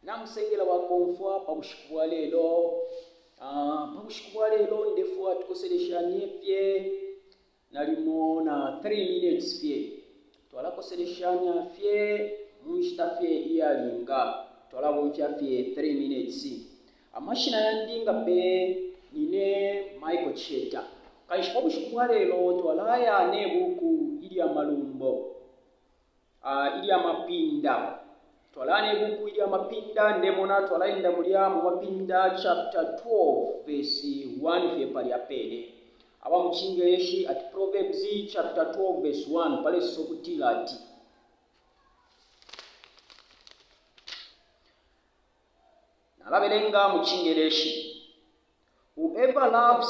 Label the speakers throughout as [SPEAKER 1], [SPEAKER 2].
[SPEAKER 1] Namusengela bakomfwa pa bushiku bwa lelo. Ah, pa bushiku bwa lelo ndefwa tukoseleshanye fye nalimo na 3 minutes fye. Twalakoseleshanya fye mu nshita fye iyalinga. Twalabomfya fye 3 minutes. Amashina yandi nga pe nine Michael Cheta. Kanshi pa bushiku bwa lelo twalaya ne buku ilya Malumbo. ilya Mapinda. Twalaya ne buku ilya Mapinda, ndemona twalaenda mulya mu Mapinda chapter 12 verse 1 fye palya pene. Aba mu Cingeleshi ati Proverbs chapter 12 verse 1 palesosa ukutila ati Nalabelenga mu Cingeleshi. Whoever loves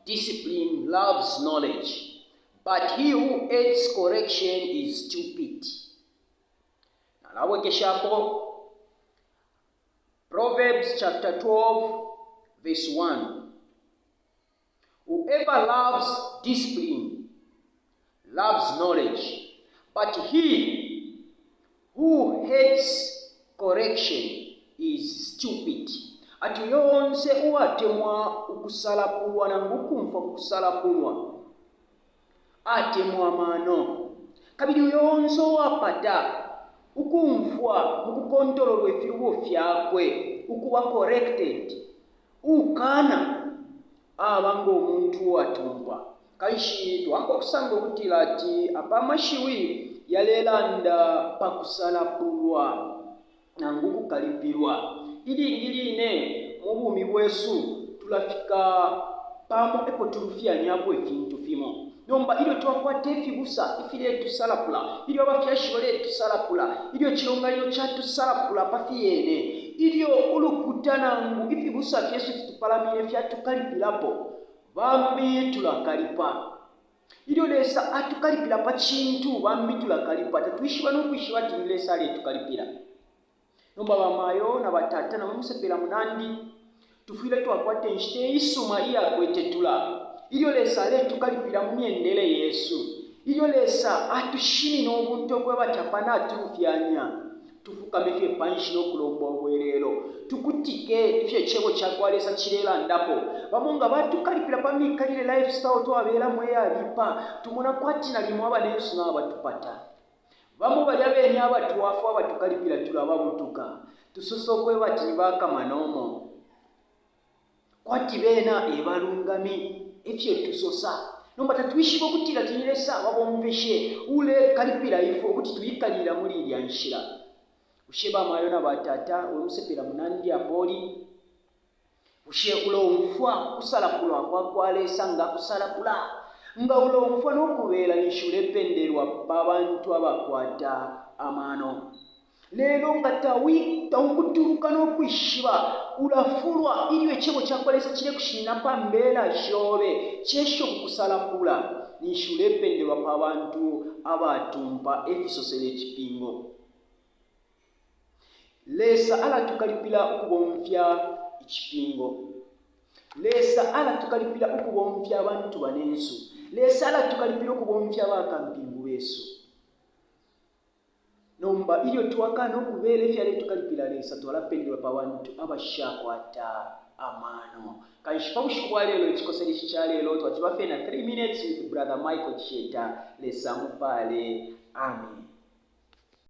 [SPEAKER 1] discipline loves knowledge, but he who hates correction is stupid. Nalabwekeshapo Proverbs chapter 12 verse 1. Whoever loves discipline loves knowledge, but he who hates correction is stupid. Ati uyo onse uwatemwa ukusalapulwa nangu ukumfwa ku kusalapulwa atemwa amano, kabili uyo onse uwapata ukumfwa mu kukontololwa ifilubo fyakwe, ukuba corrected, Uukaana aba ngo muntu uwatumpa. Kanshi twamba ukusanga ukutila ati apa amashiwi yalelanda pa kusalapulwa nangu ukukalipilwa. Ilingi line mu bumi bwesu tulafika pamo epo tulufyanyapo ifintu fimo. Nomba ilyo twakwata ifibusa ifiletusalapula, ilyo abafyashi baletusalapula, ilyo icilonganino catusalapula pa fiyene, ilyo ulukuta nangu ifibusa fyesu ifitupalamine fyatukalipilapo, bambi tulakalipa. Ilyo Lesa atukalipila pa cintu, bambi tulakalipa, tatwishiba no kwishiba ati ni Lesa aletukalipila. Nomba bamayo na batata na mwe musepela munandi, tufwile twakwata inshita iisuma iya kwetetula ilyo Lesa aletukalipila mu myendele yesu, ilyo Lesa atushinina ubunte ukwebati apa natulufyanya, tufukame fye panshi no kulomba ubwelelo, tukutike ifyo Icebo ca kwa Lesa cilelandapo. Bamo nga batukalipila pa mikalile, lifestyle, twabelamo iyabipa, tumona kwati nalimo abanensu nabatupata. Bamo balya bene abatwafwa abatukalipila tulababutuka, tusosa ukwebati ni bakamanomo, kwati bena e balungami, efyo tusosa. Nomba tatwishiba ukutila ati ni Lesa ababomfeshe uulekalipila ifwe ukuti twiikalilila muli ilya nshila. Bushe bamayo na batata, we musepela munandi apo uli? Bushe ulomfwa ukusalapulwa kwa kwa Lesa nga akusalapula? Nga ulomfwa no kubela ninshi ulependelwa pa bantu abakwata amano. Lelo nga taukutuluka no kwishiba, ulafulwa ilyo Icebo ca kwa Lesa cilekushinina pa mbela shobe, cesha ukukusalapula, ninshi ulependelwa pa bantu abatumpa, e fisosele icipingo. Lesa alatukalipila ukubomfya icipingo. Lesa alatukalipila ukubomfya abantu banensu. Lesa alatukalipila ukubomfya bakampingu besu. Nomba ilyo twakana ukubela ifyaletukalipila Lesa, twalapendelwa pa bantu abashakwata amano. Kanshi pa bushiku bwa lelo, icikoseleshi ca lelo, twaciba fye na 3 minutes with Brother Michael Chisheta. Lesa amupale. Amen.